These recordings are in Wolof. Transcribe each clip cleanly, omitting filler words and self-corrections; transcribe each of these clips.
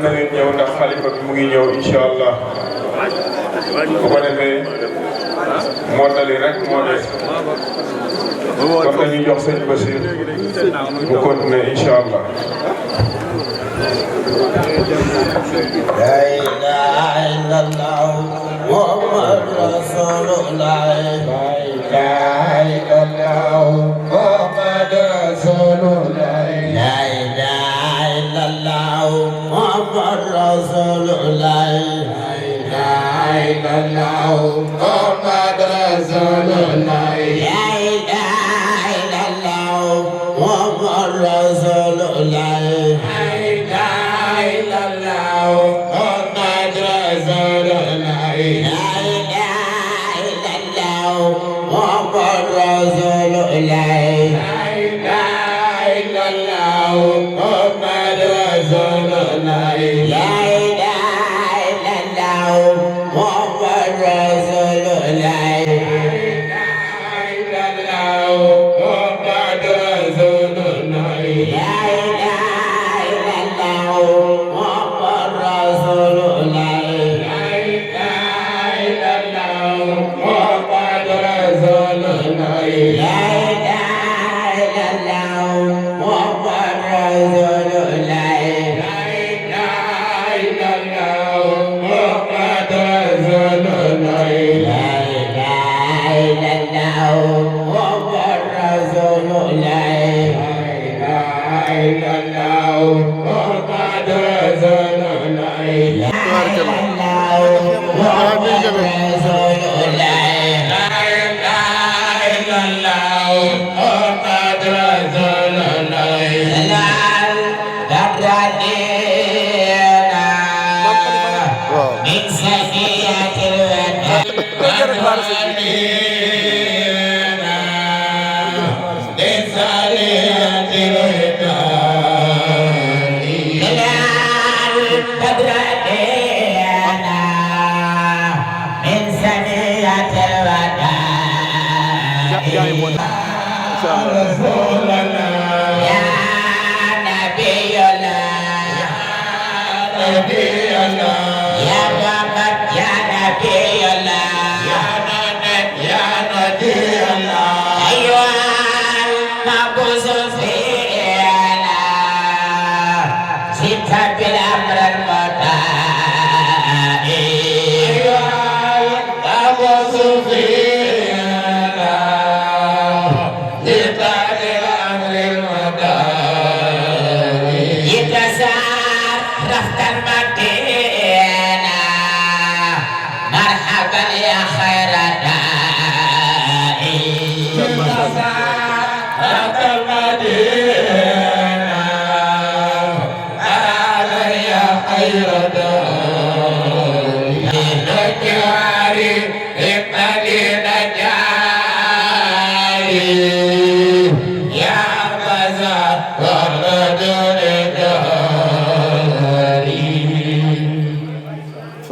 na ngeen ñëw ndax xalifa bi mu ngi ñëw incha allah bu ko defee mottali rek moo des kon dañuy jox sëñ Bachir mu continuer incha allah. La ilaha illallah Muhammad Rasulullah. La ilaha illallah Muhammad Rasulullah. La ilaha illallah Muhammad Rasulullah. La ilaha illallah Muhammad Rasulullah. La ilaha illallah Muhammad Rasulullah.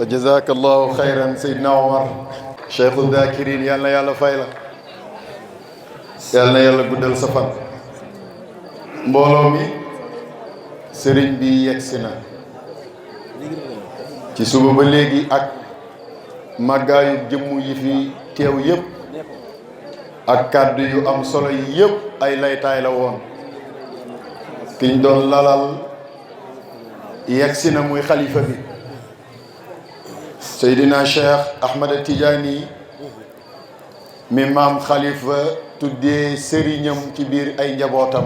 جزاك الله خيرا سيدنا عمر شيخ الذاكرين يالنا يالا فايلا يالنا يالا guddal sa fan mbooloo mi sëriñ bi yegsi na ci suba ba léegi ak màggaayu jëmm yi fi teew yépp ak kàddu yu am solo yi yépp ay laytaay la woon kiñ doon lalal yegsi na muy xalifa bi Seydina Cheikh Ahmad Tidiane mi maam xalifa tuddee sëriñam ci biir ay njabootam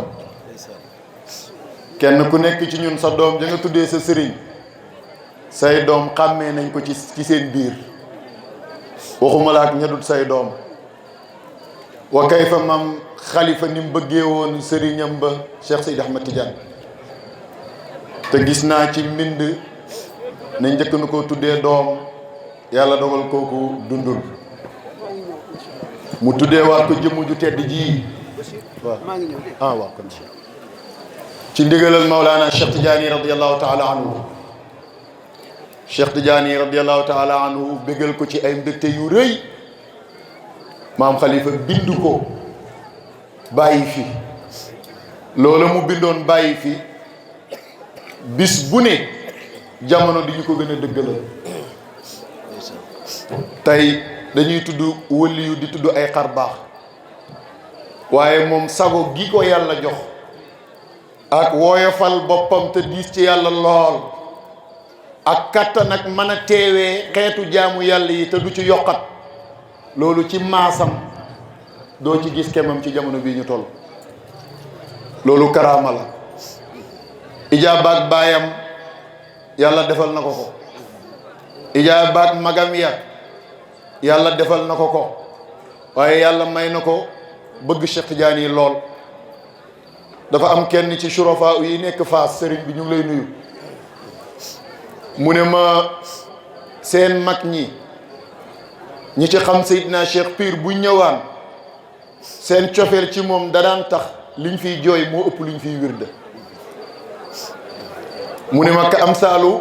kenn ku nekk ci ñun sa doom ja nga tuddee sa sëriñ say doom xàmmee nañ ko ci seen biir waxuma la ak ñadut say doom wa kayfa maam xalifa ni mu bëggee woon sëriñam ba Cheikh Seydi Ahmad Tidiane te gis naa ci mbind ne njëkk na ko tuddee doom yàlla dogal kooku dundul mu tuddee waat ko jëmm ju tedd ji waaw waaw kon ci ndigalal Mawlana Cheikh Tidiane radiyallahu taala anhu Cheikh Tidiane radiyallahu taala anhu bégal ko ci ay mbégte yu rëy maam xalifa bind ko bàyyi fi loola mu bindoon bàyyi fi bis bu ne jamono di ñu ko gën a dëggalal. tey dañuy tudd wëliyu di tudd ay xar baax waaye moom sago gi ko yàlla jox ak woyofal boppam te diis ci yàlla lool ak kattan ak mën a teewee xeetu jaamu yàlla yi te du ci yokkat loolu ci maasam doo ci gis kemam ci jamono bii ñu toll. loolu karaama la. ijaabaat baayam yàlla defal na ko ko. ijaabaat magam ya yàlla defal na ko ko. waaye yàlla may na ko bëgg Cheikh Tidiane yi lool. dafa am kenn ci surafa yi nekk Faas sëriñ bi ñu ngi lay nuyu. mu ne ma seen mag ñi ci xam Seydina Cheikh Pire bu ñëwaan seen cofeel ci moom da daan tax liñ fiy jooy moo ëpp liñ fiy wirde. mu ne ma ka am saalu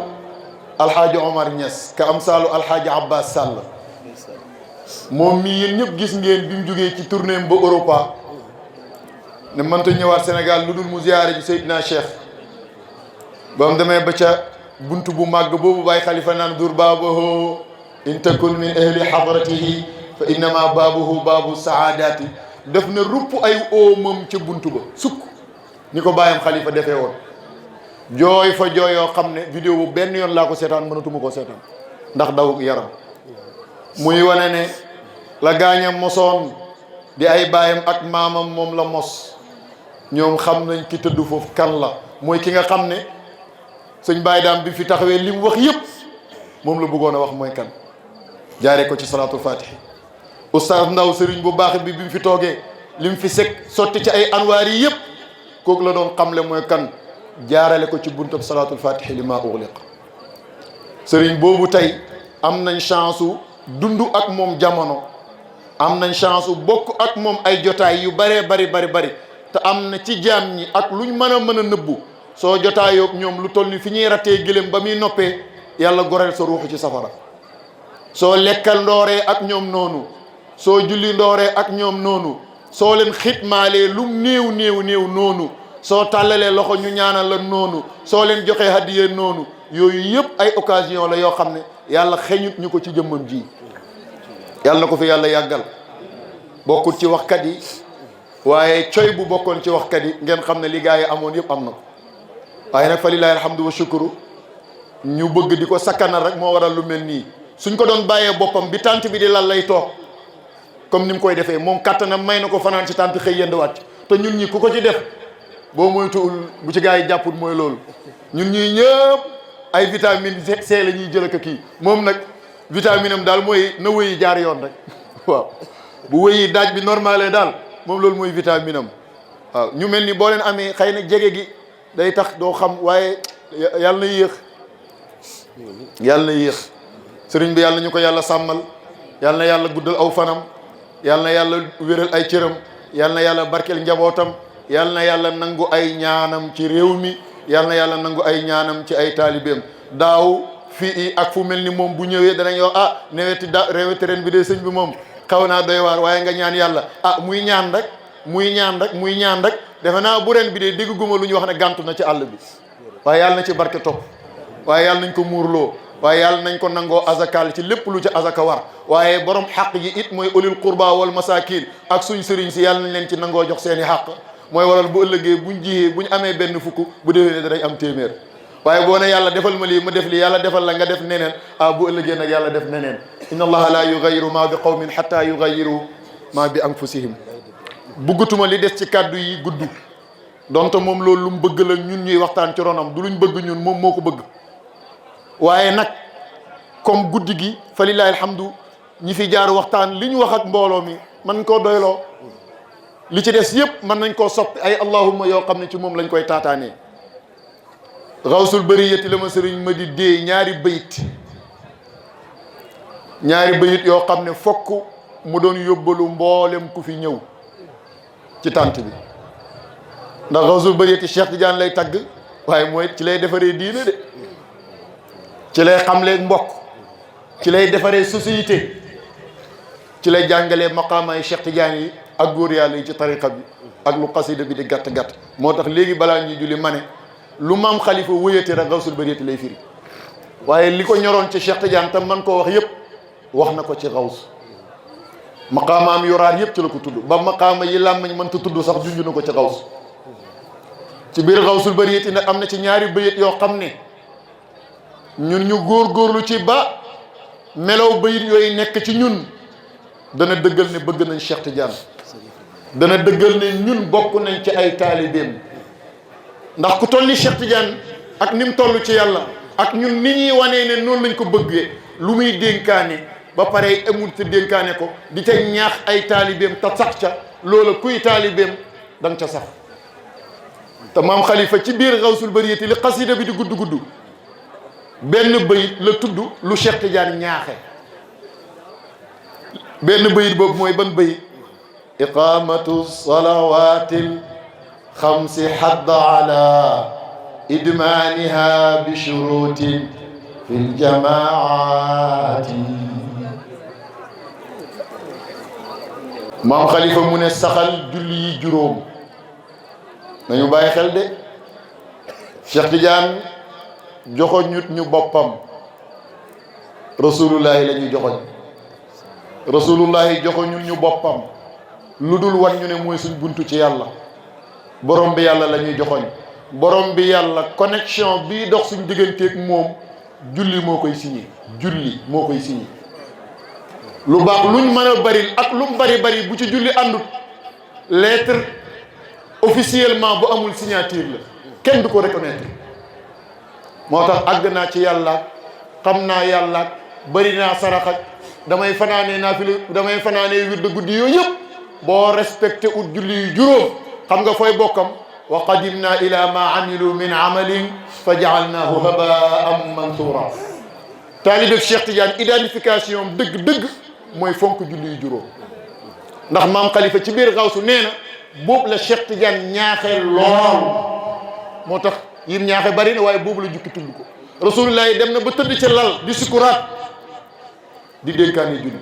alxaaji Omar Niass ka am saalu alxaaji Abbas Sall moom mii yéen ñëpp gis ngeen bi mu jógee ci tournée ba Europa ne mënta ñëwaat Sénégal lu dul mu ziyaare ji Seydina Cheikh ba mu demee ba ca buntu bu màgg boobu bàyyi xalifa naan dur baabahu in takun min ahli hadratihi fa innama baabuhu baabu saadati def na rupp ay oomam ca buntu ba sukk ni ko bàyyam xalifa defee woon jooy fa jooy yoo xam ne vidéo bu benn yoon laa ko seetaan mënatuma koo seetaan ndax daw yaram muy wane ne la gaañam mosoon di ay baayam ak maamam moom la mos ñoom xam nañ ki tëdd foofu kan la mooy ki nga xam ne sëñ Baye Dame bi fi taxawee li mu wax yëpp moom la bëggoon a wax mooy kan jaaree ko ci salaatul fatihi oustaz Ndaw sëriñ bu baax bi mu fi toogee li mu fi sek sotti ci ay anwaar yi yëpp kooku la doon xamle mooy kan jaarale ko ci buntab salaatul fatihi li maa ughliq sëriñ boobu tey am nañ chance u dund ak moom jamono am nañ chance u bokk ak moom ay jotaay yu bëree bari te am na ci jaam ñi ak luñ mën a nëbbu soo jotaayoog ñoom lu toll ni fi ñuy rattee gëlëm ba muy noppee yàlla goreel sa ruuxu ci safara soo lekkal ndooree ak ñoom noonu soo julli ndooree ak ñoom noonu soo leen xitmaalee lum néew noonu soo tàllalee loxo ñu ñaanal la noonu soo leen joxee hadiya noonu yooyu yëpp ay occasion la yoo xam ne yàlla xeñut ñu ko ci jëmmam ji yàlla na ko fi yàlla yàggal bokkut ci waxkat yi waaye coy bu bokkoon ci waxkat yi ngeen xam ne li gaa yi amoon yëpp am na ko waaye nag fa lillahi alhamdu wa shukru ñu bëgg di ko sakkanal rek moo waral lu mel nii suñ ko doon bàyyee boppam bi tànt bi di lal lay toog comme ni mu koy defee moom kattanam may na ko fanaan ci tànt xëy yend wàcc te ñun ñi ku ko ci def boo moytuwul bu ci gaa yi jàpput mooy loolu ñun ñii ñëpp ay vitamine C la ñuy jël ak kii moom nag vitamine am daal mooy na wëyi jaar yoon rek waaw bu wëyi daaj bi normalé daal moom loolu mooy vitamine am waaw ñu mel ni boo leen amee xëy na jege gi day tax doo xam waaye yàlla na yéex sëriñ bi yàlla ñu ko yàlla sàmmal yàlla na yàlla guddal aw fanam yàlla na yàlla wéral ay cëram yàlla na yàlla barkeel njabootam yàlla na yàlla nangu ay ñaanam ci réew mi yàlla na yàlla nangu ay ñaanam ci ay taalibeem daaw fii ak fu mel ni moom bu ñëwee danañ wax reweti ren bi de sëñ bi moom xaw naa doy waar waaye nga ñaan yàlla muy ñaan rek defe naa bu ren bi de dégg guma lu ñu wax ne gàntu na ci àll bi waaye yàlla na ci barke topp waaye yàlla nañ ko muurloo waaye yàlla nañ ko nangoo azakal ci lépp lu ci azaka war waaye borom xaq yi it mooy ulil qurba wal masakin ak suñ sëriñ si yàlla nañ leen ci nangoo jox seeni xaq mooy waral bu ëllëgee buñ jiyee buñ amee benn fukk bu déwénee danañ am téeméer waaye boo ne yàlla defal ma lii ma def lii yàlla defal la nga def neneen bu ëllëgee nag yàlla def neneen inna allaha la yughayyiru ma bi qawmin hatta yughayyiru ma bi anfusihim buggatuma li des ci kàddu yi gudd donte moom loolu lu mu bëgg la ñun ñuy waxtaan ci ronam du luñ bëgg ñun moom moo ko bëgg waaye nag comme guddi gi fa lillahi alhamdu ñi fi jaar waxtaan li ñu wax ak mbooloo mi mën koo doyloo li ci des yëpp mën nañ koo soppi ay allahumma yoo xam ne ci moom lañ koy taataanee Gawsul Bariyati la ma sëriñ ma di dee ñaari bayit yoo xam ne fokk mu doon yóbbalu mboolem ku fi ñëw ci tànt bi ndax Gawsul Bariyati Cheikh Tidiane lay tagg waaye mooy ci lay defaree diine de ci lay xamlee mbokk ci lay defaree société ci lay jàngalee maqaamaay Cheikh Tidiane yi ak góor yàlla yi ci tariqa bi ak lu xasida bi di gàtt moo tax léegi balaa ñuy julli ma ne lu maam xalifa wëyati rek Gawsul Bariyati lay firi waaye li ko ñoroon ci Cheikh Tidiane tam man koo wax yëpp wax na ko ci xaws maqaamaam yoraar yëpp ci la ko tudd ba maqaama yi làmmiñ mënta tudd sax junj na ko ci xaws ci biir xawsul bariyati nag am na ci ñaari bayit yoo xam ne ñun ñu góorgóorlu ci ba melaw bayit yooyu nekk ci ñun dana dëggal ne bëgg nañ Cheikh Tidiane dana dëggal ne ñun bokk nañ ci ay taalibeem ndax ku toll ni Cheikh Tidiane ak ni mu toll ci yàlla ak ñun ni ñuy wanee ne noonu lañ ko bëggee lu muy dénkaane ba pare amul te dénkaane ko di ca ñaax ay taalibeem te sax ca loola kuy taalibeem da nga ca sax te maam Khalifa ci biir xawsul bariyati li xasida bi di gudd gudd benn bayit la tudd lu Cheikh Tidiane ñaaxe benn bayit boobu mooy ban bayit iqamatu salawatil xamsi xadda ala idmaniha bi shurutin fi ljamaati maam Khalifa mu ne saxal julli yi juróom nañu bàyyi xel de Cheikh Tidiane joxoñut ñu boppam rasulullahi la ñuy joxoñ rasulullahi joxoñut ñu boppam lu dul wan ñu ne mooy suñ buntu ci yàlla borom bi yàlla la ñuy joxoñ borom bi yàlla connexion bii dox suñ digganteeg moom julli moo koy signé julli moo koy signé lu baax luñ mën a bari ak lu mu bari bu ci julli àndut lettre officiellement bu amul signature la kenn du ko reconnaître moo tax àgg naa ci yàlla xam naa yàlla bari naa sarax ak damay fanaanee naafila damay fanaanee wird guddi yooyu yëpp boo respecté ut julli yu juróom xam nga fooy bokkam wa qadimna ila ma amilu min amalin fa jaalnaahu habaan mansuura taalibe Cheikh Tidiane identification dëgg-dëgg mooy fonk julli yu juróom ndax maam Khalifa ci biir xawsu nee na boobu la Cheikh Tidiane ñaaxee lool moo tax yim ñaaxe bari na waaye boobu la jukki tudd ko rasulullah yi dem na ba tëdd ca lal di sukuraat di dénkaane julli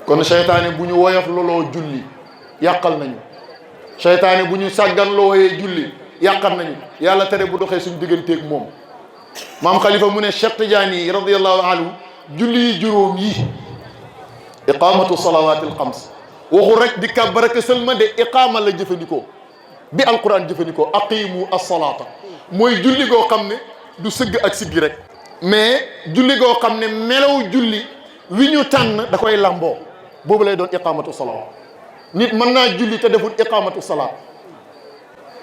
kon seytaane bu ñu woyof loloo julli yàqal nañu seytaane bu ñu sàggan looyee julli yàqal nañu yàlla tere bu doxee suñu digganteeg moom maam Khalifa mu ne Cheikh Tidiane yi radiyallahu anhu julli yi juróom yi iqamatu salawatil xams waxu rek di kàbbar ak sëlma de iqaama la jëfandikoo bi alquran jëfandikoo aqimu as-salaata mooy julli goo xam ne du sëgg ak siggi rek mais julli goo xam ne melaw julli wi ñu tànn da koy lamboo boobu lay doon iqamatu salaat nit mën naa julli te deful iqamatu salaat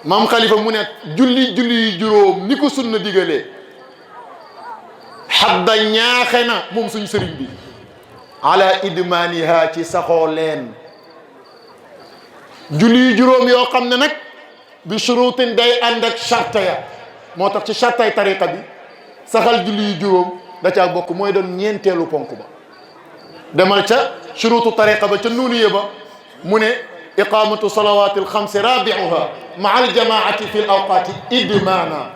maam Khalifa mu ne julli yi juróom ni ko sunna digalee xadda ñaaxe na moom suñ sëriñ bi ala idmaniha ci saxoo leen julli yi juróom yoo xam ne nag bi shurutin day ànd ak charte ya moo tax ci chartay tariqa bi saxal julli yi juróom da caa bokk mooy doon ñeenteelu ponk ba demal ca shurutu tariqa ba ca nuuniye ba mu ne iqamatu salawati alxamsi rabiuha maa aljamaati fi l awqati idmana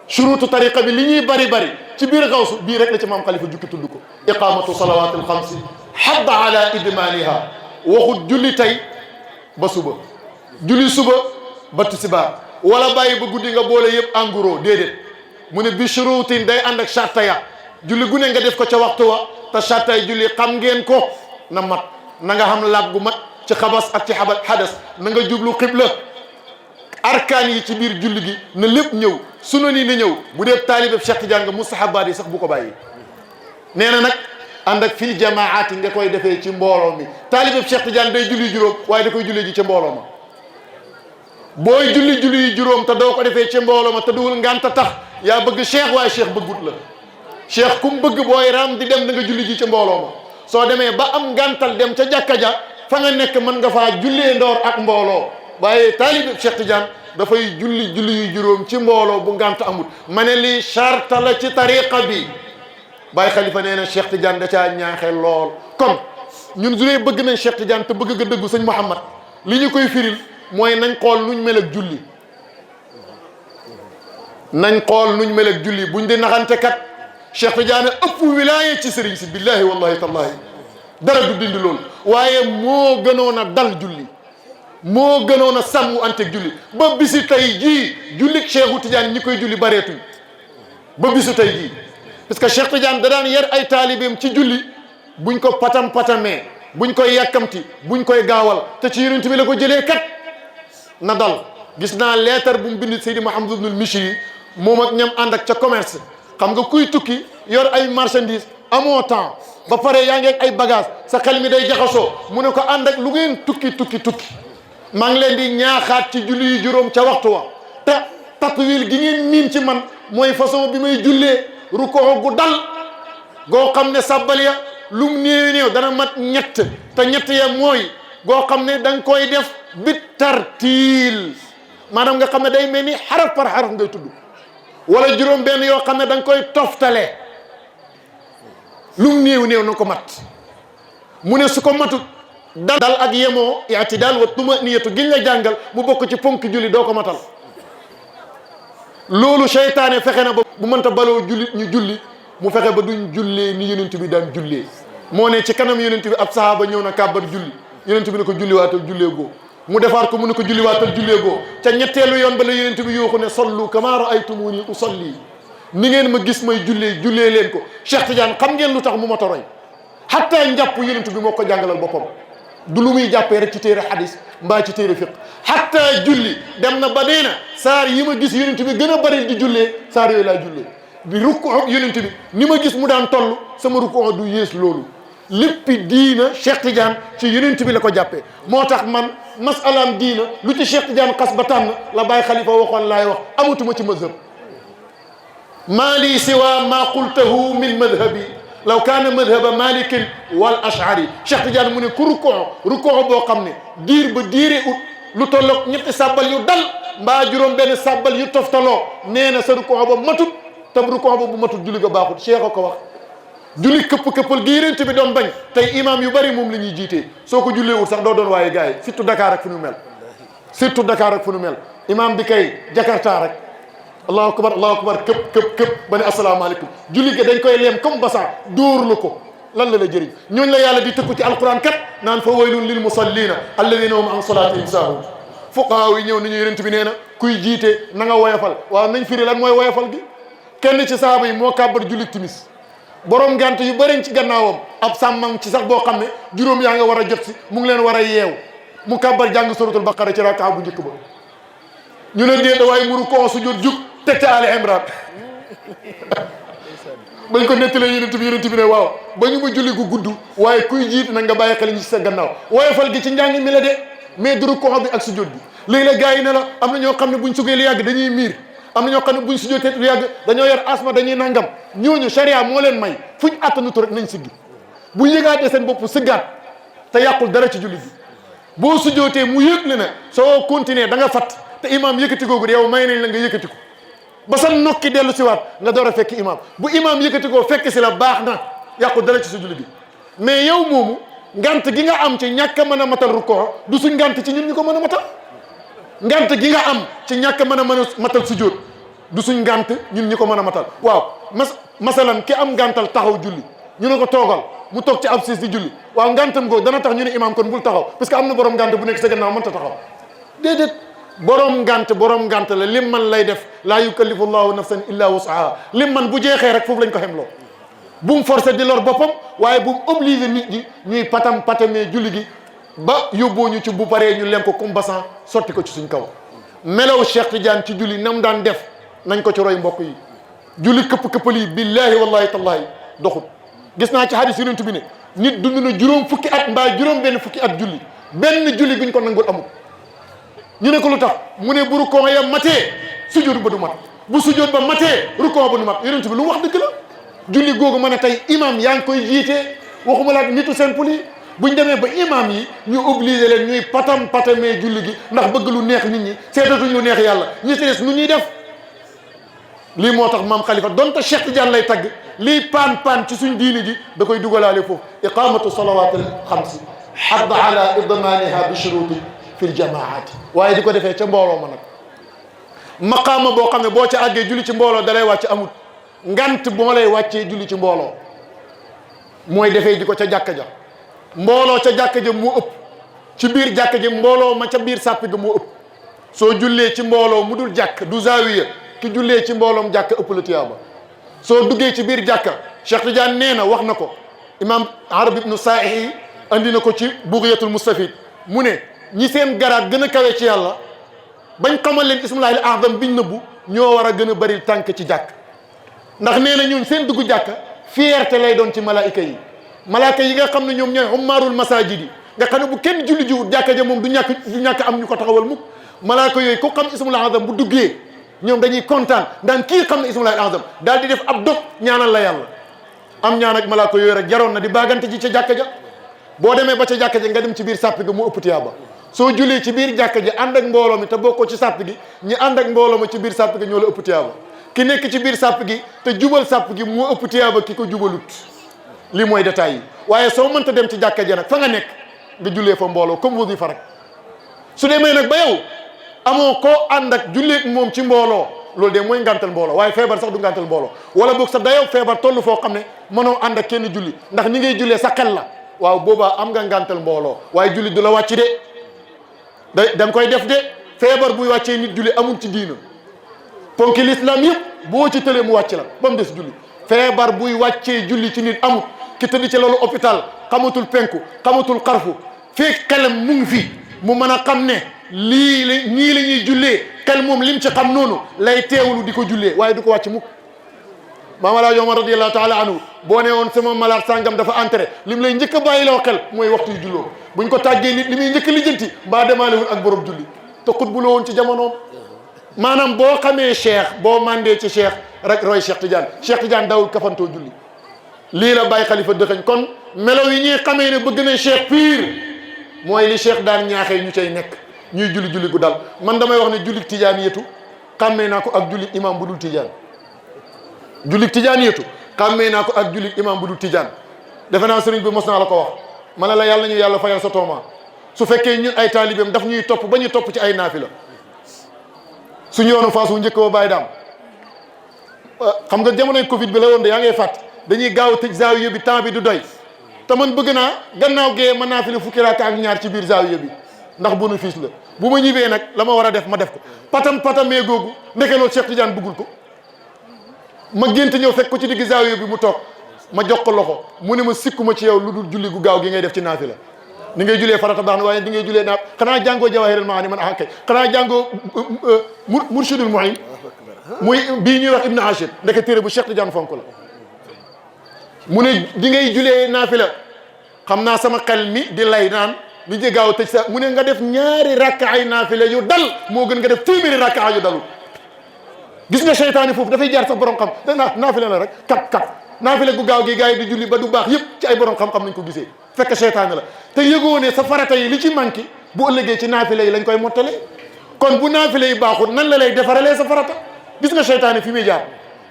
shurutu tariqa bi li ñuy bari ci biir xawsu bii rek la ci maam Khalifa jukki tudd ko iqamatu salawati alxamsi xadda ala idmaniha waxut julli tey ba suba julli suba ba tisbaar wala bàyyi ba guddi nga boole yëpp en gros déedéet mu ne bi shurutin day ànd ak charta ya julli gu ne nga def ko ca waxtu wa te charta yi julli xam ngeen ko na mat na nga xam laab gu mat ci xabas ak ci xadas na nga jublu xibla arkaan yi ci biir julli gi na lépp ñëw sunan yi na ñëw bu dee taalibeb Cheikh Tidiane nga mustahabaat yi sax bu ko bàyyi nee na nag ànd ak fil jamaati nga koy defee ci mbooloo mi taalibeb Cheikh Tidiane day julli juróom waaye da koy julli ji ca mbooloo ma booy julli juróom te doo ko defee ci mbooloo ma te duwul nganta tax yaa bëgg cheikh waaye cheikh bëggut la cheikh kum bëgg booy raam di dem da nga julli ji ca mbooloo ma soo demee ba am ngantal dem ca jàkka ja fa nga nekk mën nga faa jullee ndoor ak mbooloo waaye taalibeb Cheikh Tidiane dafay julli yu juróom ci mbooloo bu ngant amul ma ne lii charta la ci tariqa bi Baye Khalifa nee na Cheikh Tidiane da caa ñaaxee lool kon ñun su dee bëgg nañ Cheikh Tidiane te bëgg nga dëggu sëñ Mouhamad li ñu koy firil mooy nañ xool nuñ mel ak julli nañ xool nuñ mel ak julli buñ di naxante kat Cheikh Tidiane ëpp wilaya ci sëriñ si billahi wallahi tallahi dara du dindi loolu waaye moo gënoon a dal julli moo gënoon a sàmm anteeg julli ba bisi tey jii jullit Cheikhu Tidiane ñi koy julli bareetuñ ba bisu tey jii parce que Cheikh Tidiane da daan yar ay taalibeem ci julli buñ ko patamee buñ koy yàkkamti buñ koy gaawal te ci yonent bi la ko jëlee kat na dal. gis naa leetar bu mu bind Seydi Mouhamed Ibnul Mishri moom ak ñam ànd ak ca commerce xam nga kuy tukki yor ay marchandise amoo temps ba pare yaa ngi ak ay bagage sa xel mi day jaxasoo mu ne ko ànd ak lu ngeen tukki maa ngi leen di ñaaxaat ci julli yu juróom ca waxtu wa te tatwil gi ngeen miin ci man mooy façon bi may jullee rukoo gu dal goo xam ne sàbbal ya lum néew dana mat ñett te ñett ya mooy goo xam ne da nga koy def bit tartiil maanaam nga xam ne day mel ni xaraf par xaraf ngay tudd wala juróom benn yoo xam ne da nga koy toftale lum néew na ko mat mu ne su ko matut dal ak yemoo i'tidaal wa tumaniyatu giñ la jàngal mu bokk ci ponk julli doo ko matal loolu seytaane fexe na ba bu mënta baloo jullit ñu julli mu fexe ba duñ jullee ni yonent bi daan jullee moo ne ci kanam yonent bi ab sahaaba ñëw na kàbbar julli yonent bi ne ko julliwaatal jullee goo mu defaat ko mu ne ko julliwaatal jullee goo ca ñetteelu yoon ba la yonent bi yooxu ne sallu kama ra'aytumuni usalli ni ngeen ma gis may jullee leen ko Cheikh Tidiane xam ngeen lu tax mu ma toroy hatta njàpp yonent bi moo ko jàngalal boppam du lu muy jàppee rek ci téere hadis mbaa ci téere fiq hatta julli dem na ba nee na saar yi ma gis yonent bi gën a bari di jullee saar yooyu laa jullee di rukku yonent bi ni ma gis mu daan toll sama rukku du yées loolu léppi diina Cheikh Tidiane ci yonent bi la ko jàppee moo tax man masalaam diina lu ci Cheikh Tidiane xas ba tànn la Baye Khalifa waxoon laay wax amatuma ci mazhab maa lii siwa maa qultahu min madhabi law kaana madhaba malikin wal ashari Cheikh Tidiane mu ne ku rukoo boo xam ne diir ba diire ut lu tolloog ñetti sàbbal yu dal mbaa juróom benn sàbbal yu toftaloo nee na sa rukoo ba matut tam rukoo ba bu matut julli ga baaxut Cheikh a ko wax julli këpp-këppal gi yonent bi doon bañ tey imam yu bari moom la ñuy jiitee soo ko jullee wut sax doo doon waaye gars yi surtout Dakar ak fu nu mel surtout Dakar ak fu nu mel imam bi kay Jakarta rek allahu akbar këpp ba ne asalaamaaleykum julli ga dañ koy leem comme basan dóor la ko lan la jëriñ ñooñu la yàlla di tëkku ci alquran kat naan fa waylun lil musallina alladina hum an salatihim saahun fuqahaa yi ñëw nañu yonent bi nee na kuy jiite na nga woyofal waaw nañ firi lan mooy woyofal gi kenn ci sahaaba yi moo kàbbar julli timis borom ngant yu bëriñ ci gannaawam ab sàmmam ci sax boo xam ne juróom yaa nga war a jot si mu ngi leen war a yeew mu kàbbar jàng suratul baqara ci rakaa bu njëkk ba ñu ne déet waaye muru koo sujjóot jug teg ca Ali Imran bañ ko nettalee yonent bi ne waaw ba ñu ma julli gu gudd waaye kuy jiit nag nga bàyyi xel ñi ci sa gannaaw woyofal gi ci njàng mi la de mais duru koo bi ak sujjóot bi léegi la gars yi ne la am na ñoo xam ne buñ sugee lu yàgg dañuy miir am na ñoo xam ne buñ sujjóotee lu yàgg dañoo yor asma dañuy nangam ñooñu sharia moo leen may fuñ attanutu rek nañ siggi bu yëgaatee seen bopp siggaat te yàqul dara ci julli bi boo sujjóotee mu yëg le ne soo continuer da nga fat te imam yëkkati googu yow may nañ la nga yëkkati ko ba sa nokki dellu si waat nga door a fekk imam bu imam yëkkati koo fekk si la baax na yàqul dara ci sa julli bi mais yow moomu ngant gi nga am ci ñàkk a mën a matal rukkoo du suñ ngant ci ñun ñu ko mën a matal ngant gi nga am ci ñàkk a matal sujjóot du suñ ngant ñun ñi ko mën a matal waaw masalan ki am ngantal taxaw julli ñu ne ko toogal mu toog ci ab siis di julli waaw ngantam googu dana tax ñu ne imam kon bul taxaw parce que am na borom ngant bu nekk sa gannaaw mënta taxaw déedéet borom ngant la lim man lay def laa yukallifu llahu nafsan illa wusaha lim man bu jeexee rek foofu lañ ko xemloo bu mu forcé di lor boppam waaye bu mu obligé nit ñi ñuy patamee julli gi ba yóbboo ñu ci bu paree ñu leen ko comme basan sotti ko ci suñ kaw melaw Cheikh Tidiane ci julli nam daan def nañ ko ci roy mbokk yi julli këpp-këppal yi billahi wallahi tallahi doxut gis naa ci hadis yonent bi ne nit dund na juróom fukki at mbaa juróom benn fukki at julli benn julli guñ ko nangul amul ñu ne ko lu tax mu ne bu rukkoo ya matee sujjóot ba du mat bu sujjóot ba matee rukkoo ba du mat yonent bi lu wax dëgg la julli googu mën a tey imam yaa ngi koy jiitee waxuma la ak nitu simple yi buñ demee ba imam yi ñu obligé leen ñuy patamee julli gi ndax bëgg lu neex nit ñi seetatuñ lu neex yàlla ñi ci des nu ñuy def lii moo tax maam Khalifa donte Cheikh Tidiane lay tagg lii paan ci suñ diini ji da koy dugalaale foofu iqamatu salawatil xamsi hadd ala idmaniha bi shuruti fi ljamaati waaye di ko defee ca mbooloo ma nag maqaama boo xam ne boo ca àggee julli ci mbooloo dalay wàcc amut ngant moo lay wàccee julli ci mbooloo mooy defee di ko ca jàkka ja mbooloo ca jàkka ja moo ëpp ci biir jàkka ja mbooloo ma ca biir sàppi ga moo ëpp soo jullee ci mbooloo mu dul jàkk du zaawiya ki jullee ci mbooloom jàkk ëpp la tiyaaba soo duggee ci biir jàkka Cheikh Tidiane nee na wax na ko imam Arab ibnu Saahi andi na ko ci Bughyatul Mustafid mu ne ñi seen garaat gën a kawe ci yàlla bañ xamal leen ismullahil azam biñ nëbbu ñoo war a gën a bëri tànk ci jàkk ndax nee na ñun seen dugg jàkka fierté lay doon ci malaayika yi malaayika yi nga xam ne ñoom ñooy ummaarul masajid yi nga xam ne bu kenn julli jiwut jàkka ja moom du ñàkk am ñu ko taxawal mukk malaayika yooyu ku xam ismullahil azam bu duggee ñoom dañuy kontaan daan kii xam ne ismullahil azam daal di def ab dog ñaanal la yàlla am ñaan ak malaayika yooyu rek jaroon na di baagante ji ca jàkka ja boo demee ba ca jàkka ja nga dem ci biir sàpp ga mu ëpp tiyaaba soo julee ci biir jàkka ji ànd ak mbooloo mi te bokkoo ci sàpp gi ñi ànd ak mbooloo mi ci biir sàpp gi ñoo la ëpp tiyaaba ki nekk ci biir sàpp gi te jubal sàpp gi moo ëpp tiyaaba ki ko jubalut li mooy détails yi waaye soo mënta dem ci jàkka ji nag fa nga nekk nga jullee fa mbooloo comme wasifa rek su demee nag ba yow amoo koo ànd ak julleeg moom ci mbooloo loolu de mooy ngantal mbooloo waaye feebar sax du ngantal mbooloo wala boog sa dayoo feebar toll foo xam ne mënoo ànd ak kenn julli ndax ni ngay jullee sa xel la waaw boobaa am nga ngantal mbooloo waaye julli du la wàcc de da nga koy def de feebar buy wàccee nit julli amul ci diina ponki l'islam yëpp boo ci tëlee mu wàcc la ba mu des julli feebar buy wàccee julli ci nit amul ki tëdd ci loolu hôpital xamatul penku xamatul xarfu fekk xelam mu ngi fi mu mën a xam ne lii la ñii la ñuy jullee xel moom lim ci xam noonu lay teewlu di ko jullee waaye du ko wàcc mukk Maam Alaaji Omar radiyallahu taala anhu boo ne woon sama malade sàngam dafa entré lim lay njëkk a bàyyi loo xel mooy waxtu yu julloo buñ ko tàggee nit li muy njëkk lijjanti mbaa demaalewul ak borom julli te xut bu la woon ci jamonoom maanaam boo xamee cheikh boo mandee ci cheikh rek roy Cheikh Tidiane dawul kafantoo julli lii la Baye Khalifa dëxëñ kon melo yi ñuy xamee ne bëgg na cheikh pire mooy li cheikh daan ñaaxee ñu cay nekk ñuy julli gu dal man damay wax ne julli Tidiane yetu xàmmee naa ko ak julli imam bu dul Tidiane julli Tidiane yetu xàmmee naa ko ak julli imam bu dul Tidiane defe naa sëriñ bi mos naa la ko wax ma ne la yàlla ñu yàlla fayal sa tooma su fekkee ñun ay taalibeem daf ñuy topp ba ñu topp ci ay naafila suñu yoonu faas wu njëkk ba bàyyi daam xam nga jamonoy Covid bi la woon de yaa ngay fàtt dañuy gaaw tëj zaawiya bi temps bi du doy te man bëgg naa gannaaw gee mën naa fi la fukki raaka ak ñaar ci biir zaawiya bi ndax bénéfice la bu ma ñibbee nag la ma war a def ma def ko patamee googu ndeke loolu Cheikh Tidiane bëggul ko ma gént ñëw fekk ko ci digg zaawiya bi mu toog ma jox ko loxo mu ne ma sikkuma ci yow lu dul julli gu gaaw gi ngay def ci naafila ni ngay julee farata baax na waaye di ngay julee naaf xanaa jàngoo Jawahirul Maani man ah kay xanaa jàngoo Murshidul Mu'in muy bii ñuy wax Ibn Ashir ndeke téere bu Cheikh Tidiane fonk la mu ne di ngay julee naafila xam naa sama xel mi di lay naan li ci gaaw tëj sa mu ne nga def ñaari rakka ay naafila yu dal moo gën nga def téeméeri rakka yu dalul gis nga seytaane foofu dafay jaar sax borom xam da naafila la rek kat naafila gu gaaw gi gars yi di julli ba du baax yëpp ci ay borom xam-xam nañ ko gisee fekk seytaane la te yëgoo ne sa farata yi li ci manqué bu ëllëgee ci naafila yi lañ koy mottale kon bu naafila yi baaxul nan la lay defaralee sa farata gis nga seytaane fi muy jaar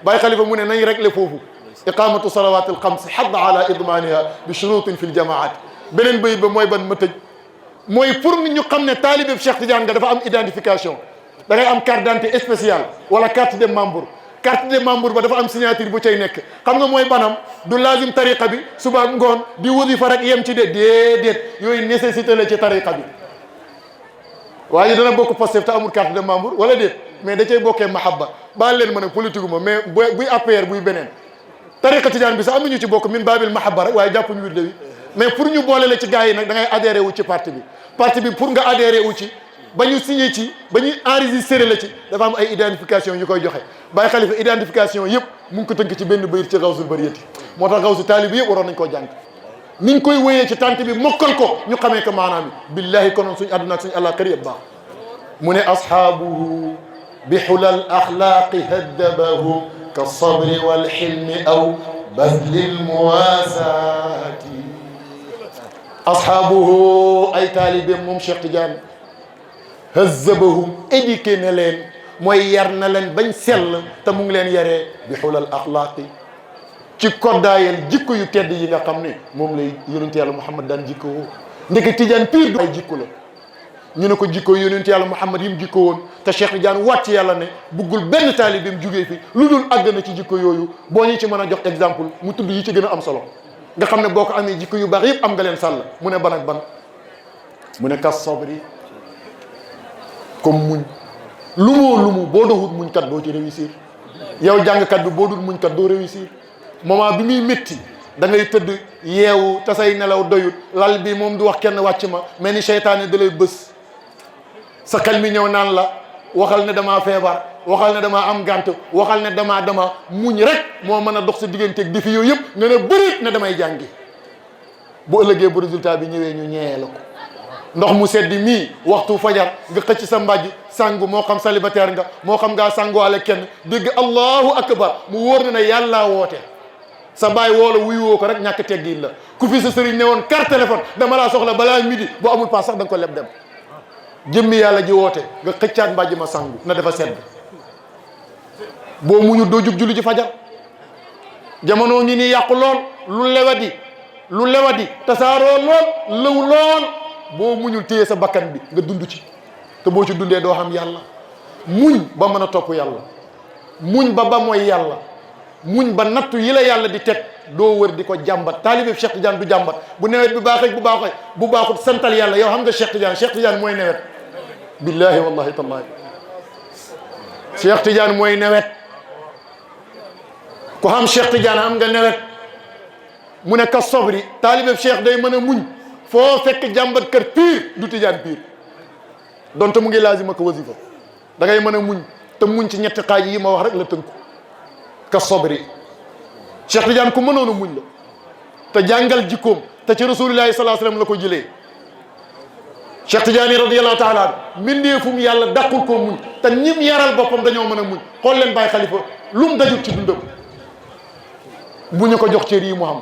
Baye Khalifa mu ne nañ réglé foofu iqamatu salawat al xams hadd ala idmaniha bi shurutin fi l jamaat beneen bayit ba mooy ban ma tëj mooy pour ñu xam ne taalibe Cheikh Tidiane nga dafa am identification da ngay am carte d'identité spéciale wala carte de membre ba dafa am signature bu cay nekk xam nga mooy banam du lazim tariqa bi suba ngoon di wasifa rek yem ci déedéet yooyu nécessité la ci tariqa bi waaye dana bokk Pastef te amul carte de membre wala déet mais da cay bokkee mahabba baal leen ma nag politique ma mais buy APR buy beneen tariqa Tidiane bi sax am nañu ci bokk min baabil mahabba rek waaye jàppuñu wirde wi mais pour ñu boole la ci gars yi nag da ngay adhéré wu ci parti bi pour nga adhéré wu ci ba ñu signé ci ba ñu enregistré la ci dafa am ay identification yu koy joxe Baye Khalifa identification yëpp mu ngi ko tënk ci benn bayit ci Gawsul Bariyati moo tax Gawsu taalibi yëpp waroon nañ koo jàng niñ koy wéyee ci tànt bi mokkal ko ñu xamee ko maanaam yi billahi konoon suñu àdduna ak suñu àllaaxira yëpp baax mu ne ashaabuhu bi xulal axlaaqi haddabahum ka sabri wal xilmi aw bazlil muwaasaati ashaabuhu ay taalibeem moom Cheikh Tidiane hazzabahum éduqué na leen mooy yar na leen bañ sell te mu ngi leen yaree bi xulal axlaaqi ci koddaayal jikko yu tedd yi nga xam ne moom lay yonent yàlla Muhammad daan jikko woo ndeke Tidiane pire du ay jikko la ñu ne ko jikko yonent yàlla Muhammad yi mu jikko woon te Cheikh Tidiane wàcc yàlla ne buggul benn taalibeem jugee fi lu dul àgg na ci jikko yooyu boo ñu ci mën a jox exemple mu tudd yi ci gën a am solo nga xam ne boo ko amee jikko yu baax yëpp am nga leen sàll mu ne ban ak ban mu ne kas sabri comme muñ lu mu boo doxut muñ kat doo ci réussir yow jàngkat bi boo dul muñ kat doo réussir moment bi muy métti da ngay tëdd yeewu te say nelaw doyut lal bi moom du wax kenn wàcc ma mais ni seytaane da lay bës sa xel mi ñëw naan la waxal ne damaa feebar waxal ne damaa am gànt waxal ne dama muñ rek moo mën a dox sa digganteeg défi yooyu yëpp nga ne bërit ne damay jàngi bu ëllëgee bu résultat bi ñëwee ñu ñeewee la ko ndox mu seddi mii waxtu fajar nga xëcc sa mbàjj sangu moo xam célibataire nga moo xam ngaa sanguwaale kenn dégg allahu akbar mu wóor na ne yàllaa woote sa baay woola wuyu woo ko rek ñàkk teggin la ku fi sa sëriñ ne woon carte téléphone dama laa soxla balaa midi boo amul paas sax da nga ko leb dem jëmmi yàlla ji woote nga xëccaat mbàjj ma sangu na dafa sedd boo muñu doo jug julli ji fajar jamono ngi nii yàqu lool lu lewadi tasaaroo lool lëw lool boo muñul téye sa bakkan bi nga dund ci te boo ci dundee doo xam yàlla muñ ba mën a topp yàlla muñ ba mooy yàlla muñ ba nattu yi la yàlla di teg doo wër di ko jàmbat taalibe Cheikh Tidiane du jàmbat bu nawet bi baaxee bu baaxut santal yàlla yow xam nga Cheikh Tidiane mooy nawet billahi wallahi tallahi Cheikh Tidiane mooy nawet ku xam Cheikh Tidiane am nga nawet mu ne ka sobri taalibe Cheikh day mën a muñ foo fekk jàmbat kër piir du Tidiane piir donte mu ngi laazima ko wasifa da ngay mën a muñ te muñ ci ñetti xaaj yi ma wax rek la tënku ka sobri Cheikh Tidiane ku mënoon a muñ la te jàngal jikkoom te ci rasulillahi sallallahu alayhi wasallam la ko jëlee Cheikh Tidiane radiyallahu taala mbindeefum yàlla dàqul koo muñ te ñim yaral boppam dañoo mën a muñ xool leen Baye Khalifa lu mu dajut ci dundam bu ñu ko jox cër yi mu xam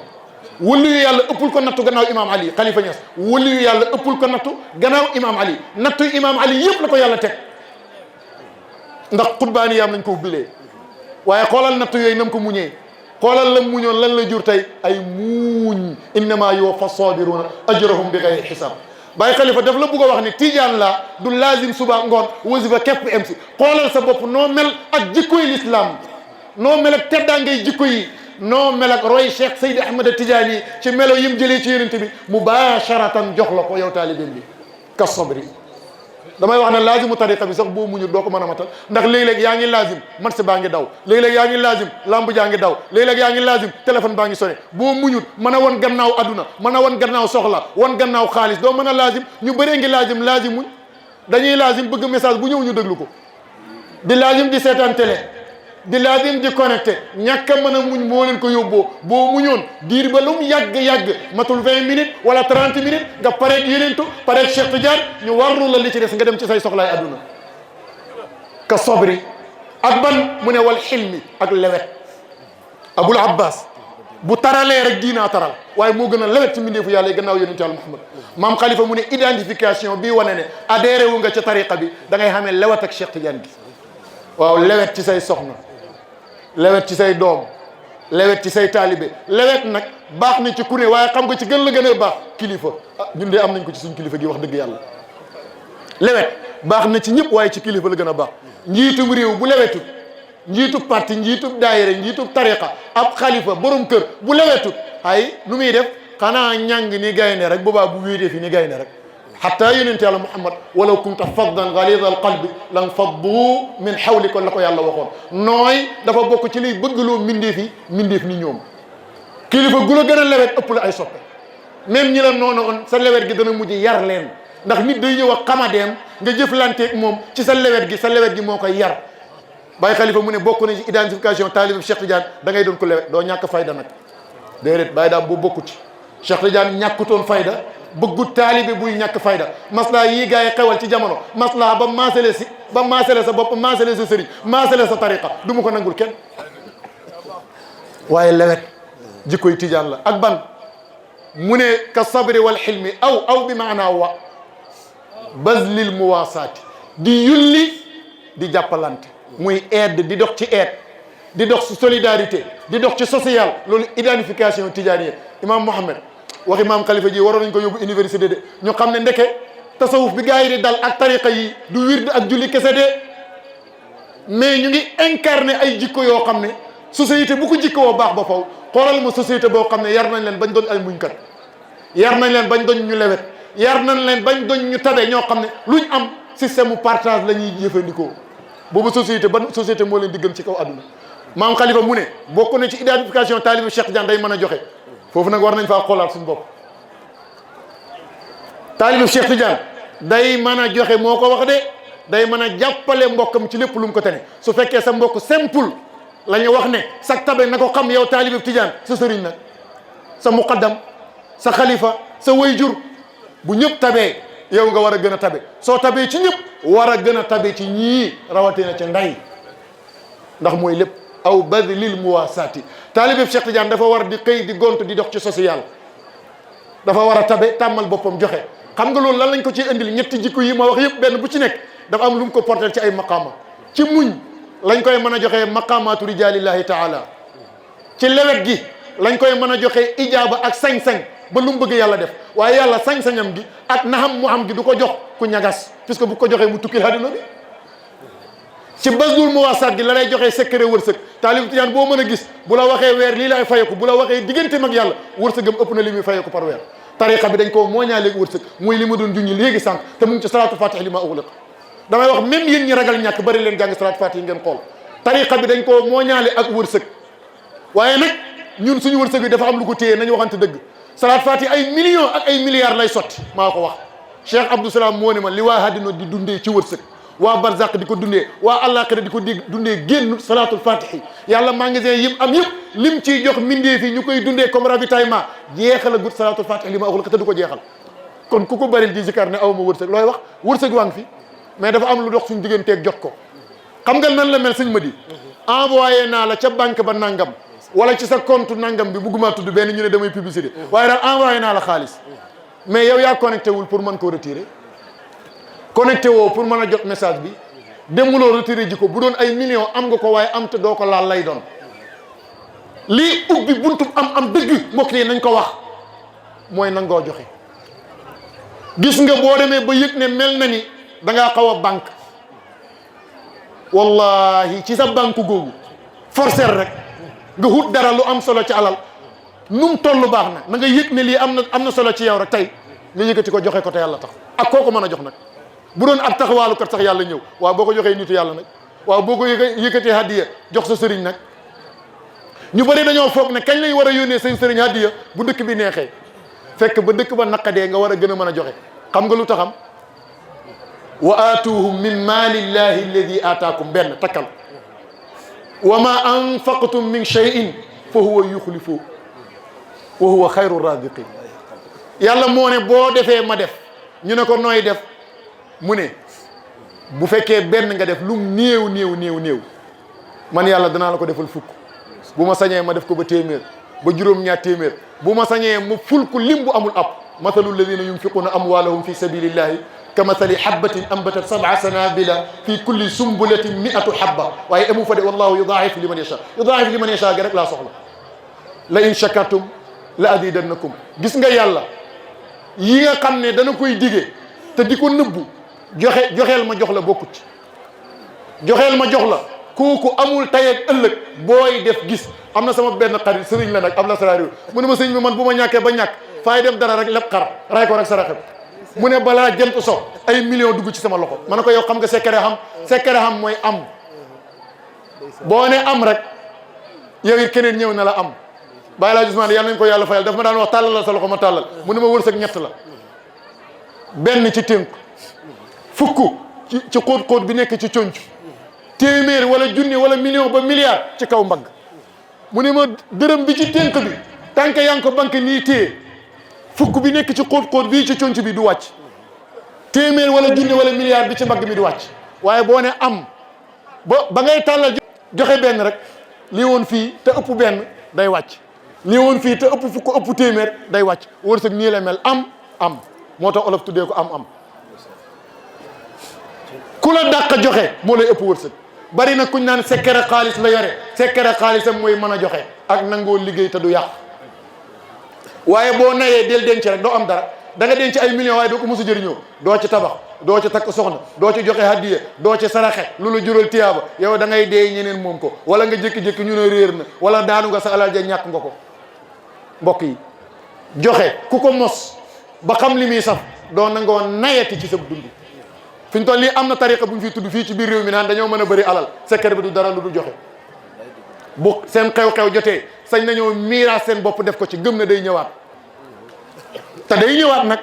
waliyu yàlla ëppul ko nattu gannaaw imam Ali Khalifa Niass waliyu yàlla ëppul ko nattu gannaaw imam Ali nattu imam Ali yëpp la ko yàlla teg ndax xutbaani yaam nañ ko ubbilee waaye xoolal nattu yooyu nam ko muñee xoolal la muñoon lan la jur tey ay muuñ innama yuwaffa sabiruna ajrahum bi ghayri hisab Baye Khalifa daf la bëgg a wax ni Tijaan la du lazim suba ngoon wasifa képp em si xoolal sa bopp noo mel ak jikkoy l'islam noo mel ak teddaangay jikko yi noo mel ak roy Cheikh Seydi Ahmad Tidiane ci melo yim jëlee ci yonent bi mubasharatan jox la ko yow taalibin bi ka sabri damay wax ne laazimu tariqa bi sax boo muñu doo ko mën a matal ndax léeg-léeg yaa ngi laazim match baa ngi daw léeg-léeg yaa ngi laazim lamb jaa ngi daw léeg-léeg yaa ngi laazim téléphone baa ngi sonné boo muñut mën a wan gannaaw aduna mën a wan gannaaw soxla wan gannaaw xaalis doo mën a laazim ñu bëree ngi laazimuñ dañuy laazim bëgg message bu ñëw ñu déglu ko di laazim di seetaan télé di laazim di connecté ñàkk a mën a muñ moo leen ko yóbboo boo muñoon diir ba lu mu yàgg matul 20 minutes wala 30 minutes nga pareeg yeneentu pareeg Cheikh Tidiane ñu warlu la li ci des nga dem ci say soxlaay adduna ka sobri ak ban mu ne wal xilmi ak lewet Abul Abbas bu taralee rek diinaa taral waaye moo gën a lewet ci mbindeefu yàlla yi gannaaw yonent yàlla Muhammad maam Khalifa mu ne identification bii wane ne adhéré wu nga ca tariqa bi da ngay xamee lewet ak Cheikh Tidiane gi waaw lewet ci say soxna lewet ci say doom lewet ci say taalibe lewet nag baax na ci ku ne waaye xam nga ci gën la gën a baax kilifa ñun de am nañ ko ci suñ kilifa gi wax dëgg yàlla lewet baax na ci ñëpp waaye ci kilifa la gën a baax njiitum réew bu lewetut njiitub parti njiitub daayira njiitub tariqa ab xalifa borom kër bu lewetut ay nu muy def xanaa ñàng ni gaynde rek boobaa bu wéetee fi ni gaynde rek xataa yonent yàlla Muhammad walaw kunta faddan galida al qalbi lan faddu min hawlika la ko yàlla waxoon nooy dafa bokk ci liy bëggloo mbindeef ni ñoom kilifa gu la gën a lewet ëpp la ay soppe même ñi la noonu on sa lewet gi dana mujj yar leen ndax nit day ñëw ak xamadeem nga jëflanteeg moom ci sa lewet gi moo koy yar Baye Khalifa mu ne bokk na ci identification taalibe Cheikh Tidiane da ngay doon ko lewet doo ñàkk fayda nag déedéet Baye daam boo bokku ci Cheikh Tidiane ñàkkutoon fayda bëggut taalibe buy ñàkk fayda maslaa yii gars yi xewal ci jamono maslaa ba maasale sa bopp maasale sa sëriñ maasale sa tariqa du ma ko nangul kenn waaye lewet jikkoy Tijaan la ak ban mu ne ka sabri wal xilmi aw bi maanaa wa bazlil muwaasaati di yulli di jàppalante muy aide di dox ci aide di dox ci solidarité di dox ci social loolu identification tijaaniya imam Mohamed waxi maam Khalifa ji waroon nañ ko yóbbu université de ñu xam ne ndeke tasawuf bi gars yi di dal ak tariqa yi du wird ak julli kese de mais ñu ngi incarné ay jikko yoo xam ne société bu ko jikkoo baax ba faw xoolal ma société boo xam ne yar nañ leen bañ doon ay muñkat yar nañ leen bañ doon ñu lewet yar nañ leen bañ doon ñu tabe ñoo xam ne luñ am système mu partage la ñuy jëfandikoo boobu société ban société moo leen di gën ci kaw àdduna maam Khalifa mu ne bokk na ci identification taalibe Cheikh Tidiane day mën a joxe foofu nag war nañ faa xoolaat suñu bopp. taalibe Cheikh Tidiane day mën a joxe moo ko wax de day mën a jàppale mbokkam ci lépp lu mu ko tene su fekkee sa mbokk simple la ñu wax ne sa tabe na ko xam yow taalibe Tidiane sa sëriñ nag sa muqaddam sa xalifa sa wayjur bu ñëpp tabee yow nga war a gën a tabe soo tabee ci ñëpp war a gën a tabe ci ñii rawatina ci nday ndax mooy lépp aw badlil muwasaati taalibe Cheikh Tidiane dafa war di xëy di gont di dox ci social dafa war a tabe tàmmal boppam joxe xam nga loolu lan lañ ko ciy indil ñetti jikko yi ma wax yëpp benn bu ci nekk dafa am lu mu ko portel ci ay maqaama ci muñ lañ koy mën a joxe maqaamaatu rijalillahi taala ci lewet gi lañ koy mën a joxe ijaaba ak sañ-sañ ba lu mu bëgg yàlla def waaye yàlla sañ-sañam gi ak naxam mu xam gi du ko jox ku ñagas puisque bu ko joxee mu tukkil àddina bi ci basdul muwaasaat gi la lay joxee secret wërsëg taalibu Tijaan boo mën a gis bu la waxee weer lii lay fayeku bu la waxee diggante mag yàlla wërsëgam ëpp na li muy fayeku par weer tariqa bi dañ koo mooñaaleeg wërsëg muy li ma doon junñi léegi sànq te mu ngi ci salaatu fatih li ma ughliq damay wax même yéen ñi ragal ñàkk bari leen jàng salaatu fatih ngeen xool tariqa bi dañ koo mooñaale ak wërsëg waaye nag ñun suñu wërsëg bi dafa am lu ko téye nañu waxante dëgg salaatu fatih ay millions ak ay milliards lay sotti maa ko wax Cheikh Abdou Salam moo ne ma li waa àddina di dundee ci wërsëg waa barzaq di ko dundee waa àllaaxira di ko dundee génn salaatul fatih yàlla magasin yim am yëpp lim ciy jox mindee fi ñu koy dundee comme ravitaillement jeexal a gut salaatul fatih li ma waxul te du ko jeexal kon ku ko bëril di zikar ne aw ma wërsëg looy wax wërsëg waa ngi fi mais dafa am lu dox suñu digganteeg jot ko xam nga nan la mel sëñ ma di envoyé naa la ca banque ba nangam wala ci sa compte nangam bi bugguma tudd benn ñu ne damay publicité waaye daal envoyé naa la xaalis mais yow yaa connecté wul pour mën koo retirer connecté woo pour mën a jot message bi demuloo retiré ji ko bu doon ay millions am nga ko waaye am te doo ko laal lay doon lii ubbi buntu am dëgg mbokk yi nañ ko wax mooy nangoo joxe gis nga boo demee ba yëg ne mel na ni da ngaa xaw a banque wallahi ci sa banque googu forcer rek nga wut dara lu am solo ci alal nu mu toll baax na nga yëg ne lii am na solo ci yow rek tey nga yëkkati ko joxe ko te yàlla tax ak koo ko mën a jox nag bu doon ab taxawaalu kat sax yàlla ñëw waaw boo ko joxee nitu yàlla nag waaw boo ko yëkkatee hadiya jox sa sëriñ nag ñu bëri dañoo foog ne kañ lañ war a yónnee seen sëriñ hadiya bu dëkk bi neexee fekk ba dëkk ba naqadee nga war a gën a mën a joxe xam nga lu taxam wa aatuhum min maalillahi alladi aataakum benn takkal wa ma anfaqtum min shay'in fa huwa yuxlifu wa huwa xayru raziqin yàlla moo ne boo defee ma def ñu ne ko nooy def mu ne bu fekkee benn nga def lu néew man yàlla danaa la ko defal fukk bu ma sañee ma def ko ba téeméer ba juróom-ñaar téeméer bu ma sañee mu ful ko lim bu amul ab mathalu alladina yunfiquna amwalahum fi sabilillahi ka mathali habbatin ambatat sab'a sanabila fi kulli sumbulatin mi'atu habba waaye amu fa de wallahu yudaa'ifu liman yasha ga rek laa soxla la in shakartum la azidannakum gis nga yàlla yi nga xam ne dana koy dige te di ko nëbbu joxeel ma jox la bokkut joxeel ma jox la kooku amul tay ak ëllëg booy def gis am na sama benn xarit sëriñ la nag am na sarari mu ne ma sëriñ bi man bu ma ñàkkee ba ñàkk faay dem dara rek lépp xar ray ko rek saraxe mu ne balaa jënt so ay millions dugg ci sama loxo ma ne ko yow xam nga secret xam mooy am boo ne am rek yow it keneen ñëw na la am bàyyi laa Usmaan yàlla nañ ko yàlla fayal daf ma daan wax tàllal sa loxo ma tàllal mu ne ma wërsëg ñett la benn ci tënk fukk ci xóot-xóot bi nekk ci conc téeméer wala junni wala million ba milliard ci kaw mbagg mu ne ma dërëm bi ci tënk bi tànk yaa ngi ko banque nii téye fukk bi nekk ci xóot-xóot bii ci conc bi du wàcc téeméer wala junni wala milliard bi ci mbagg mi du wàcc waaye boo ne am ba ngay tàllal joxe benn rek lii woon fii te ëpp benn day wàcc lii woon fii te ëpp fukk ëpp téeméer day wàcc wërsëg nii la mel am moo tax olof tuddee ko am ku la dàq joxe moo lay ëpp wërsëg bari na kuñ naan secret xaalis la yore secret xaalisam mooy mën a joxe ak nangoo liggéey te du yàq waaye boo nayee del denc rek doo am dara da nga denc ay millions waaye doo ko mos a jëriñoo doo ci tabax doo ci takk soxna doo ci joxe hadiya doo ci saraxe lu la jural tiyaaba yow da ngay dee ñeneen moom ko wala nga jékki-jékki ñu ne réer na wala daanu nga sa alal ja ñàkk nga ko mbokk yi joxe ku ko mos ba xam li muy saf doo nangoo nayati ci sa dund fi ñu toll nii am na tariqa bu ñu fiy tudd fii ci biir réew mi naan dañoo mën a bëri alal secret bi du dara lu du joxe bu seen xew-xew jotee sañ nañoo miiraas seen bopp def ko ci gëm na day ñëwaat te day ñëwaat nag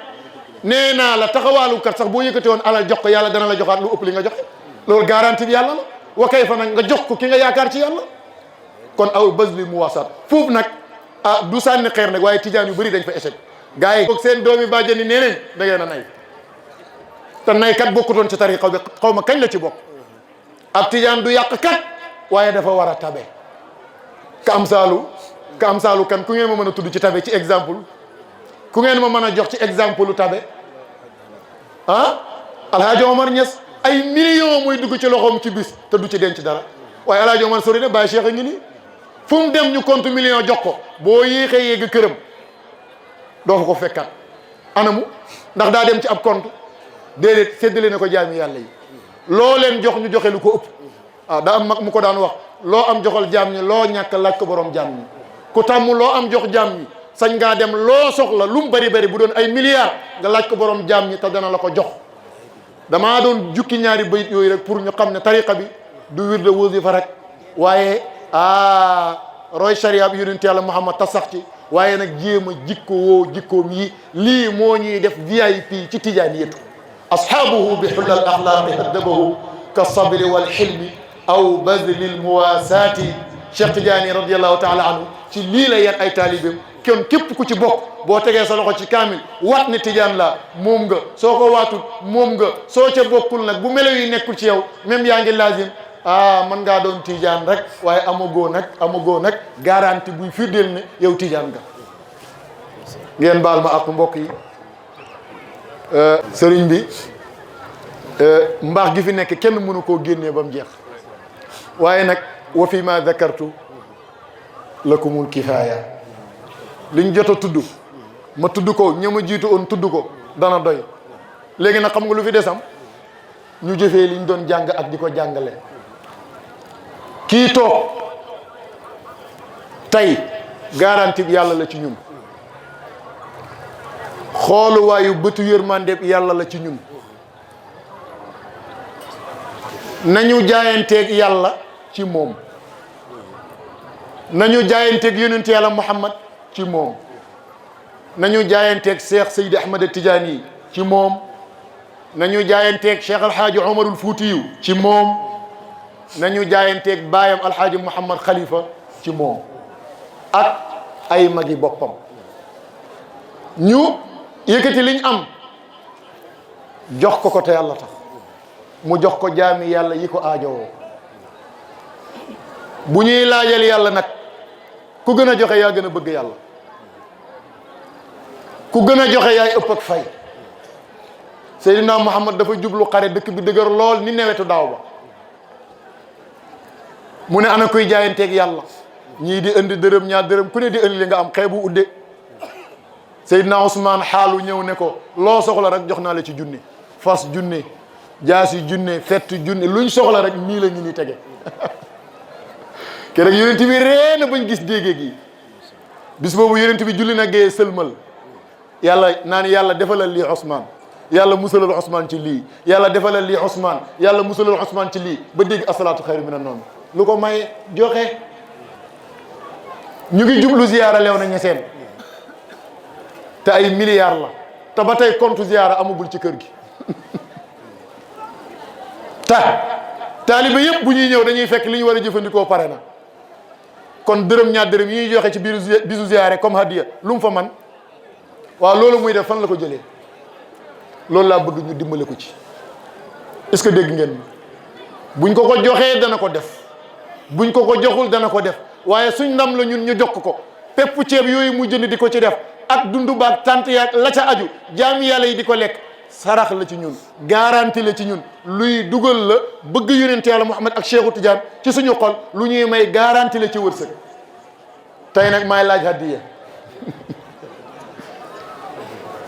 nee naa la taxawaalukat sax boo yëkkati woon alal jox ko yàlla dana la joxaat lu ëpp li nga joxe loolu garantie bi yàlla la wa kay fa nag nga jox ko ki nga yaakaar ci yàlla kon aw bés li mu wasaat foofu nag ah du sànni xeer nag waaye tijaan yu bëri dañ fa échec gars yi seen doomi bàjjani nee nañ da ngeen a nay te nay kat bokkutoon ci tariqa bi xaw ma kañ la ci bokk ab tijaan du yàq kat waaye dafa war a tabe ka am saalu kan ku ngeen ma mën a tudd ci tabe ci exemple ku ngeen ma mën a jox ci exemple lu tabe ah Alhaji Omar Niass ay millions muy dugg ci loxoom ci bis te du ci denc dara waaye Alhaji Omar sori na Baye Cheikh a ngi nii fu mu dem ñu compte million jox ko boo yéexee yegg këram doo fa ko fekkaat anamu ndax daa dem ci ab compte déedéet séddale na ko jaami yàlla yi loo leen jox ñu joxe lu ko ëpp ah daa am mag mu ko daan wax loo am joxal jaam ñi loo ñàkk laaj ko borom jaam ñi ku tàmm loo am jox jaam ñi sañ ngaa dem loo soxla lu mu bari bari bu doon ay milliards nga laaj ko borom jaam ñi te dana la ko jox damaa doon jukki ñaari bayit yooyu rek pour ñu xam ne tariqa bi du wirde wasifa rek waaye roy sharia bi yonent yàlla Muhammad ta sax ci waaye nag jéem a jikko woo jikkoom yi lii moo ñuy def VIP ci tijaaniyatu ashaabuhu bi xullal axlaaqi haddabahu ka sabri wal xilmi aw bazlil muwaasaati Cheikh Tidiane radiallahu taala anhu ci lii la yar ay taalibeem kon képp ku ci bokk boo tegee sa loxo ci kaamil waat ne tijaan la moom nga soo ko waatul moom nga soo ca bokkul nag bu melo yi nekkul ci yow même yaa ngi laazim mën ngaa doon tijaan rek waaye amagoo nag garantie buy firndeel ne yow tijaan nga ngeen baal ma ak mbokk yi sëriñ bi mbaax gi fi nekk kenn mënu koo génnee ba mu jeex waaye nag wa fi ma zakartu lakumul kifaaya liñ jot a tudd ma tudd ko ña ma jiitu oon tudd ko dana doy léegi nag xam nga lu fi desam ñu jëfee liñ doon jàng ak di ko jàngale kii toog tey garantie bi yàlla la ci ñun xooluwaayu bëtu yërmande bi yàlla la ci ñun nañu jaayanteeg yàlla ci moom nañu jaayanteeg yonent yàlla Muhammad ci moom nañu jaayanteeg Cheikh Seydi Ahmad Tidiane yi ci moom nañu jaayanteeg Cheikh Alhaaji Omarul Fuutiyu ci moom nañu jaayanteeg baayam Alhaaji Mouhamad Khalifa ci moom ak ay magi boppam ñu yëkkati liñ am jox ko te yàlla tax mu jox ko jaami yàlla yi ko aajowoo bu ñuy laajal yàlla nag ku gën a joxe yaa gën a bëgg yàlla ku gën a joxe yaay ëpp ak fay Seydina Muhammad dafa jublu xare dëkk bi dëgër lool ni newetu daaw ba mu ne ana kuy jaayanteeg yàlla ñii di indi dërëm ñaar dërëm ku ne di indi li nga am xeebu udde Seydina Ousmane xaalu ñëw ne ko loo soxla rek jox naa la ci junne fas junne jaasi junne fett junne luñ soxla rek nii la ñu ni tege keroog yonent bi reena bañ gis déggee gi bis boobu yonent bi julli na gee sëlmal yàlla naan yàlla defalal lii Ousmane yàlla musalal Ousmane ci lii yàlla defalal lii Ousmane yàlla musalal Ousmane ci lii ba dégg asalaatu xayru mina noonu lu ko may joxe ñu ngi jublu ziyaara lew na ñeseen te ay milliards la te ba tey compte ziyaara amagul ci kër gi taalibe yëpp bu ñuy ñëw dañuy fekk li ñu war a jëfandikoo pare na kon dërëm ñaar dërëm yi ñuy joxe ci bisu ziyaare comme hadiya lu mu fa man waaw loolu muy def fan la ko jëlee loolu laa bëgg ñu dimbale ko ci est-ce que dégg ngeen buñ ko joxee dana ko def buñ ko joxul dana ko def waaye suñ ndam la ñun ñu jox ko pepp ceeb yooyu mu jënd di ko ci def ak dundu baag tant yaag la ca aju jaami yàlla yi di ko lekk sarax la ci ñun garantie la ci ñun luy dugal la bëgg yonent yàlla Muhammad ak Cheikhu Tidiane ci suñu xol lu ñuy may garantie la ci wërsëg tey nag maay laaj hadiya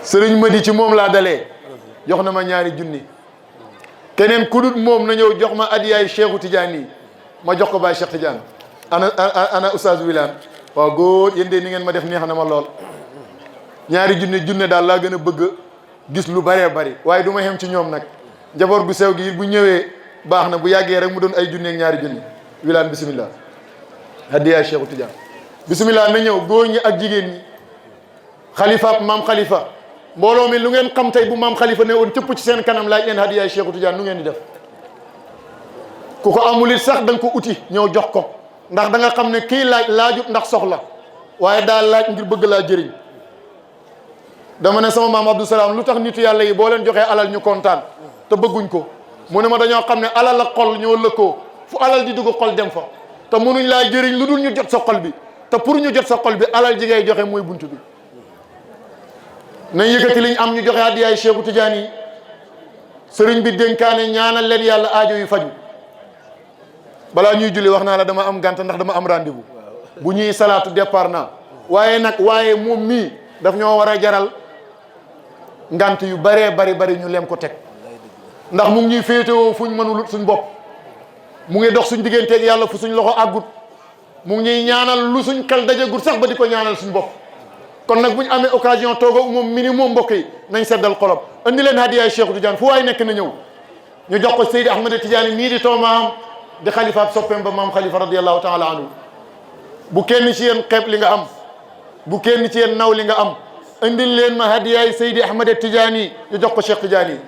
sëriñ Madi ci moom laa dalee jox na ma ñaari junni keneen ku dut moom na ñëw jox ma hadiyaay Cheikhu Tidiane yi ma jox ko Baay Cheikh Tidiane ana Oustaz Wilane waaw góor yéen de ni ngeen ma def neex na ma lool ñaari junne daal laa gën a bëgg gis lu bëree bëri waaye du ma xem ci ñoom nag njaboot gu sew gi bu ñëwee baax na bu yàggee rek mu doon ay junne ak ñaari junne Wilane bismillah hadiyaay Cheikhu Tidiane bismillah na ñëw góor ñi ak jigéen ñi xalifa maam xalifa mbooloo mi lu ngeen xam tey bu maam xalifa ne woon cëpp ci seen kanam laaj leen hadiyaay Cheikhu Tidiane nu ngeen di def ku ko amul it sax da nga ko uti ñëw jox ko ndax da nga xam ne kii laajut ndax soxla waaye daal laaj ngir bëgg laa jëriñ dama ne sama maam Abdou Salaam lu tax nitu yàlla yi boo leen joxee alal ñu kontaan te bëgguñ ko mu ne ma dañoo xam ne alal ak xol ñoo lëkkoo fu alal di dugg xol dem fa te mënuñ laa jëriñ lu dul ñu jot sa xol bi te pour ñu jot sa xol bi alal ji ngay joxe mooy buntu bi nañ yëkkati liñ am ñu joxe hadiyaay Cheikhu Tidiane yi sëriñ bi dénkaane ñaanal leen yàlla aajo yu faju balaa ñuy julli wax naa la dama am gànt ndax dama am rendez-vous bu ñuy salaatu départ naa waaye moom mii daf ñoo war a jaral ngant yu baree bari ñu lem ko teg ndax mu ngi ñuy féetewoo fuñ mënul suñ bopp mu ngi dox suñ digganteeg yàlla fu suñ loxo àggut mu ngi ñuy ñaanal lu suñ xel dajagut sax ba di ko ñaanal suñ bopp kon nag bu ñu amee occasion tooga moom minimum mbokk yi nañ seddal xolom andi leen hadiyaay Cheikhu Tidiane fu waay nekk na ñëw ñu jox ko Seydi Ahmad Tidiane mii di toomaam di xalifaab soppeem ba maam xalifa radiyallahu taala anhu bu kenn ci yéen xeeb li nga am bu kenn ci yéen naw li nga am indil leen ma hadiyaay Seydi Ahmad Tidiane ñu jox ko Cheikh Tidiane